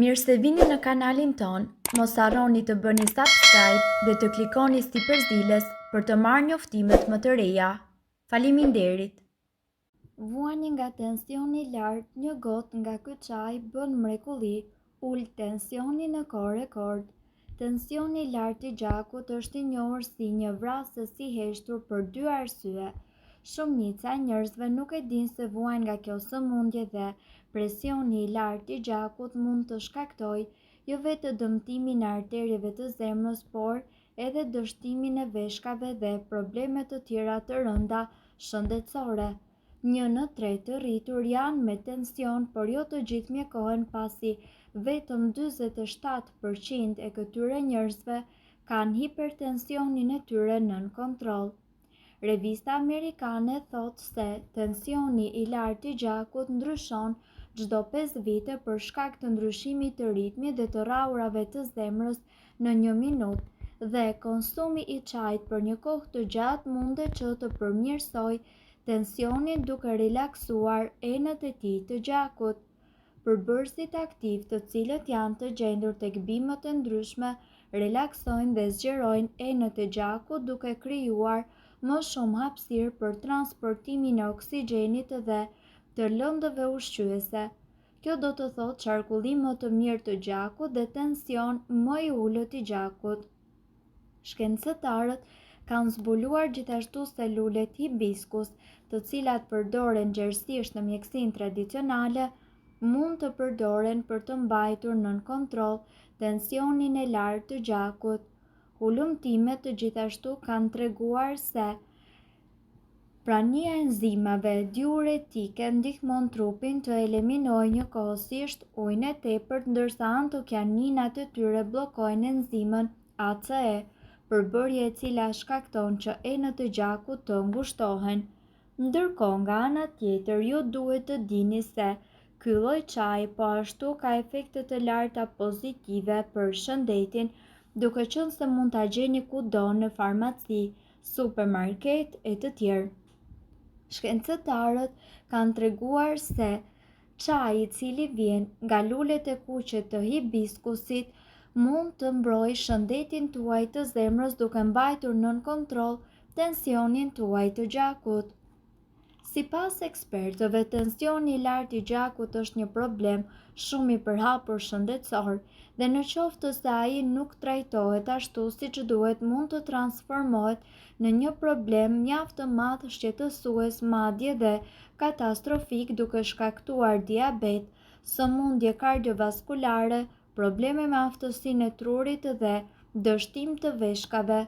Mirë se vini në kanalin tonë, mos harroni të bëni subscribe dhe të klikoni sipër ziles për të marrë njoftimet më të reja. Faleminderit! Vuani nga tensioni i lartë, një gotë nga ky çaj bën mrekulli, ul tensionin në kohë rekord. Tensioni i lartë i gjakut është i njohur si një vrasës i heshtur për dy arsye. Shumica e njerëzve nuk e dinë se vuajnë nga kjo sëmundje dhe presioni i lartë i gjakut mund të shkaktojë jo vetëm dëmtimin e arterieve të zemrës, por edhe dështimin e veshkave dhe probleme të tjera të rënda shëndetësore. Një në tre të rritur janë me tension, por jo të gjithë mjekohen pasi vetëm 47 për qind e këtyre njerëzve kanë hipertensionin e tyre nën kontroll. Revista amerikane thotë se tensioni i lartë i gjakut ndryshon çdo 5 vite për shkak të ndryshimit të ritmit dhe të rrahurave të zemrës në një minutë dhe konsumi i çajit për një kohë të gjatë mundet që të përmirësojë tensionin duke relaksuar enët e tij të gjakut. Përbërësit aktivë të cilët janë të gjendur tek bimët e ndryshme relaksojnë dhe zgjerojnë enët e gjakut duke krijuar më shumë hapësirë për transportimin e oksigjenit dhe të lëndëve ushqyese. Kjo do të thotë qarkullim më të mirë të gjakut dhe tension më i ulët i gjakut. Shkencëtarët kanë zbuluar gjithashtu se lulet hibiskus, të cilat përdoren gjerësisht në mjekësinë tradicionale, mund të përdoren për të mbajtur nën kontroll tensionin e lartë të gjakut. Hulumtimet gjithashtu kanë treguar se Prania e enzimave diuretike ndihmon trupin të eliminojë njëkohësisht ujin e tepërt ndërsa antocianinat e tyre bllokojnë enzimën ACE, përbërje e cila shkakton që enët e gjakut të ngushtohen. Ndërkohë nga ana tjetër ju duhet të dini se ky lloj çaji po ashtu ka efekte të larta pozitive për shëndetin, duke qenë se mund ta gjeni kudo në farmaci, supermarket e të tjerë. Shkencëtarët kanë treguar se çaji i cili vjen nga lulet e kuqe të hibiskusit mund të mbrojë shëndetin tuaj të zemrës duke mbajtur nën kontroll tensionin tuaj të gjakut. Sipas ekspertëve, tensioni i lartë i gjakut është një problem shumë i përhapur shëndetësor dhe në qoftë se ai nuk trajtohet ashtu siç duhet mund të transformohet në një problem mjaft të madh shqetësues madje dhe katastrofik duke shkaktuar diabet, sëmundje kardiovaskulare, probleme me aftësinë e trurit dhe dështim të veshkave.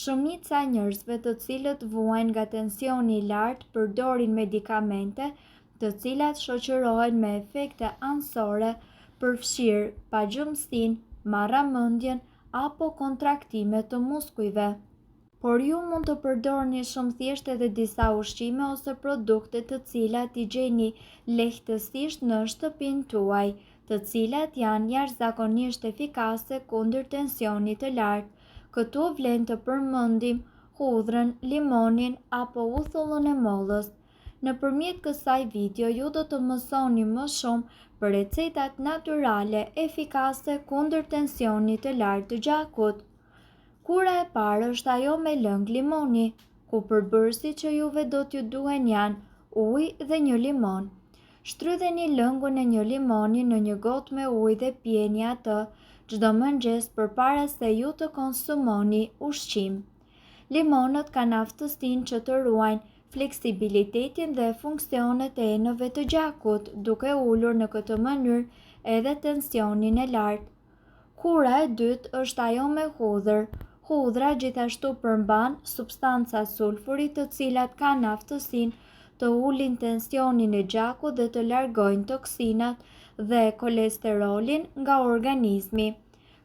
Shumica e njerëzve të cilët vuajnë nga tensioni i lartë përdorin medikamente të cilat shoqërohen me efekte anësore, përfshirë pagjumësinë, marramendjen apo kontraktime të muskujve. Por ju mund të përdorni shumë thjesht edhe disa ushqime ose produkte të cilat i gjeni lehtësisht në shtëpinë tuaj, të cilat janë jashtëzakonisht efikase kundër tensionit të lartë. Këtu vlen të përmendim hudhrën, limonin apo uthullën e mollës. Nëpërmjet kësaj video ju do të mësoni më shumë për recetat natyrale efikase kundër tensionit të lartë të gjakut. Kura e parë është ajo me lëng limoni, ku përbërësit që juve do t'ju duhen janë ujë dhe një limon. Shtrydheni lëngun e një limoni në një gotë me ujë dhe pijeni atë çdo mëngjes përpara se ju të konsumoni ushqim. Limonët kanë aftësinë që të ruajnë fleksibilitetin dhe funksionet e enëve të gjakut, duke ulur në këtë mënyrë edhe tensionin e lartë. Kura e dytë është ajo me hudhër. Hudhra gjithashtu përmban substanca sulfuri të cilat kanë aftësinë të ulin tensionin e gjakut dhe të largojnë toksinat dhe kolesterolin nga organizmi.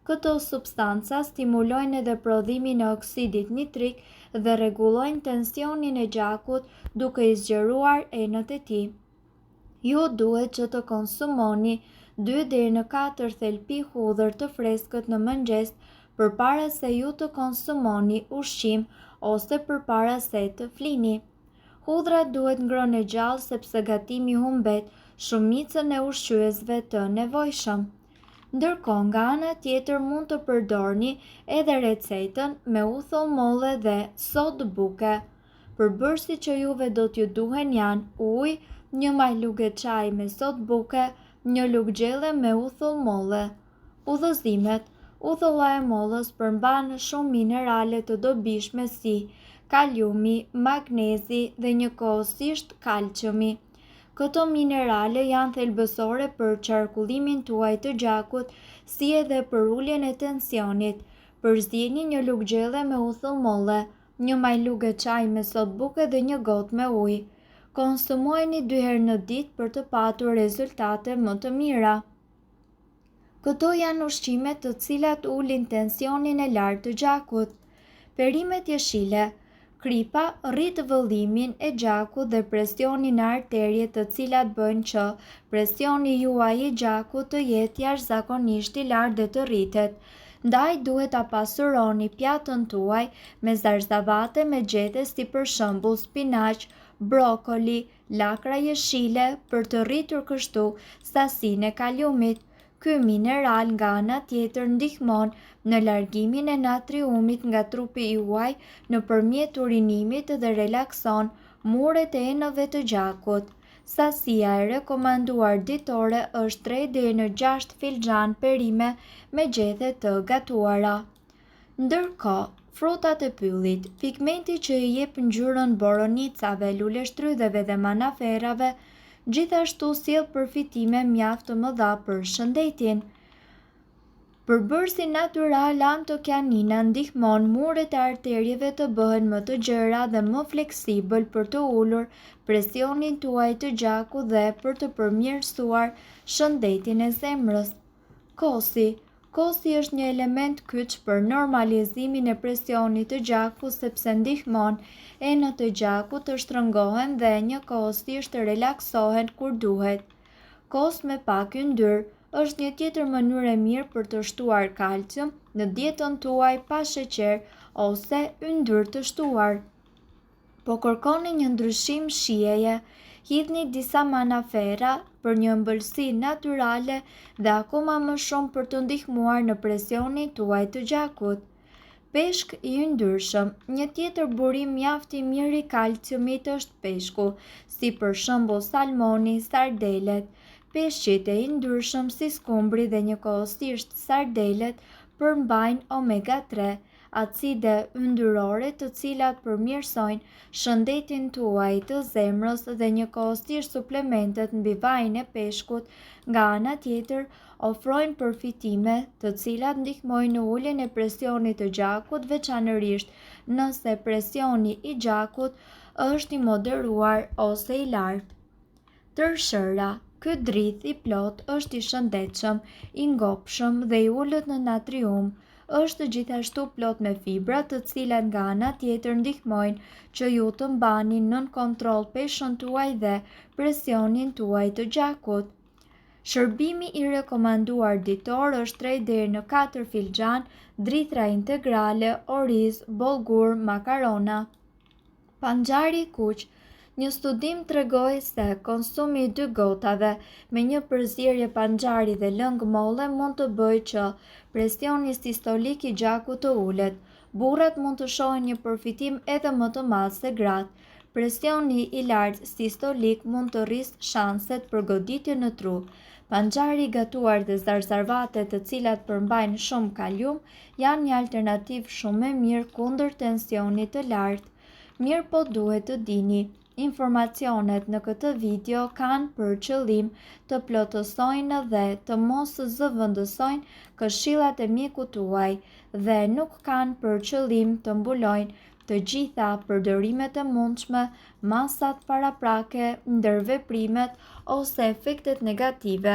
Këto substanca stimulojnë edhe prodhimin e oksidit nitrik dhe rregullojnë tensionin e gjakut duke i zgjeruar enët e tij. Ju duhet që të konsumoni 2 deri në 4 thelpi hudhër të freskët në mëngjes përpara se ju të konsumoni ushqim ose përpara se të flini. Hudhra duhet ngrënë e gjallë sepse gatimi humbet shumicën e ushqyesve të nevojshëm. Ndërkohë, nga ana tjetër mund të përdorni edhe recetën me uthull molle dhe sodë buke. Përbërësit që juve do t'ju duhen janë ujë, një majë luge çaji me sodë buke, një lugë gjelle me uthull molle. Udhëzimet, Uthulla e mollës përmban shumë minerale të dobishme si kaliumi, magnezi dhe njëkohësisht kalciumi. Këto minerale janë thelbësore për qarkullimin tuaj të gjakut si edhe për uljen e tensionit. Përzieni një lugë gjelle me uthull molle, një majë luge çaji me sodë buke dhe një gotë me ujë. Konsumojeni dy herë në ditë për të patur rezultate më të mira. Këto janë ushqime të cilat ulin tensionin e lartë të gjakut. Perimet jeshile. Kripa rrit vëllimin e gjakut dhe presionin në arterie të cilat bëjnë që presioni juaj i gjakut të jetë jashtëzakonisht i lartë dhe të rritet. Ndaj duhet ta pasuroni pjatën tuaj me zarzavate me gjethe si për shembull spinaq, brokoli, lakra jeshile për të rritur kështu sasinë e kaliumit. Ky mineral nga ana tjetër ndihmon në largimin e natriumit nga trupi juaj nëpërmjet urinimit dhe relakson muret e enëve të gjakut. Sasia e rekomanduar ditore është 3 deri në 6 filxhanë perime me gjethe të gatuara. Ndërkohë, frutat e pyllit, pigmenti që i jep ngjyrën boronicave, luleshtrydheve dhe manaferrave, gjithashtu sjell përfitime mjaft të mëdha për shëndetin. Përbërësi natyral antocianina ndihmon muret e arterieve të bëhen më të gjera dhe më fleksibël për të ulur presionin tuaj të gjakut dhe për të përmirësuar shëndetin e zemrës. Kosi, Kosi është një element kyç për normalizimin e presionit të gjakut sepse ndihmon enët e gjakut të shtrëngohen dhe njëkohësisht të relaksohen kur duhet. Kos me pak yndyrë është një tjetër mënyrë e mirë për të shtuar kalcium në dietën tuaj pa sheqer ose yndyrë të shtuar. Po kërkoni një ndryshim shijeje, hidhni disa manaferra për një ëmbëlsi natyrale dhe akoma më shumë për të ndihmuar në presionin tuaj të gjakut. Peshk i yndyrshëm, një tjetër burim mjaft i mirë i kalciumit është peshku, si për shembull salmoni, sardelet. Peshqit e yndyrshëm si skumbri dhe njëkohësisht sardelet përmbajnë omega 3, acide yndyrore të cilat përmirësojnë shëndetin tuaj të zemrës dhe njëkohësisht suplementet mbi vajin e peshkut nga ana tjetër ofrojnë përfitime të cilat ndihmojnë në uljen e presionit të gjakut veçanërisht nëse presioni i gjakut është i moderuar ose i lartë. Tërshëra, ky drith i plotë është i shëndetshëm, i ngopshëm dhe i ulët në natrium. Është gjithashtu plot me fibra, të cilat nga ana tjetër ndihmojnë që ju të mbani nën kontroll peshën tuaj dhe presionin tuaj të gjakut. Shërbimi i rekomanduar ditor është 3 deri në 4 filxhanë drithra integrale, oriz, bollgur, makarona. Panxhari i kuq, Një studim tregoi se konsumi i dy gotave me një përzierje panxhari dhe lëng molle mund të bëjë që presioni sistolik i gjakut të ulet. Burrat mund të shohin një përfitim edhe më të madh se gratë. Presioni i lartë sistolik mund të rrisë shanset për goditje në tru. Panxhari i gatuar dhe zarzavatet të cilat përmbajnë shumë kalium janë një alternativë shumë e mirë kundër tensionit të lartë. Mirëpo duhet të dini, informacionet në këtë video kanë për qëllim të plotësojnë dhe të mos zëvendësojnë këshillat e mjekut tuaj dhe nuk kanë për qëllim të mbulojnë të gjitha përdorimet e mundshme, masat paraprake, ndërveprimet ose efektet negative.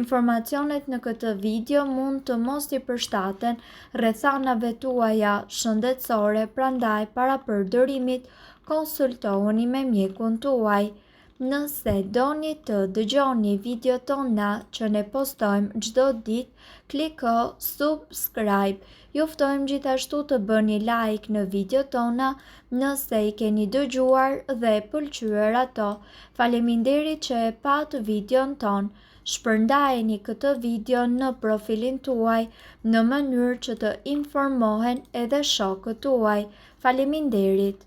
Informacionet në këtë video mund të mos i përshtaten rrethanave tuaja shëndetësore, prandaj para përdorimit konsultohuni me mjekun tuaj. Nëse doni të dëgjoni videot tona që ne postojmë çdo ditë, kliko subscribe. Ju ftojmë gjithashtu të bëni like në videot tona nëse i keni dëgjuar dhe pëlqyer ato. Faleminderit që e patë videon tonë. Shpërndajeni këtë video në profilin tuaj në mënyrë që të informohen edhe shokët tuaj. Faleminderit!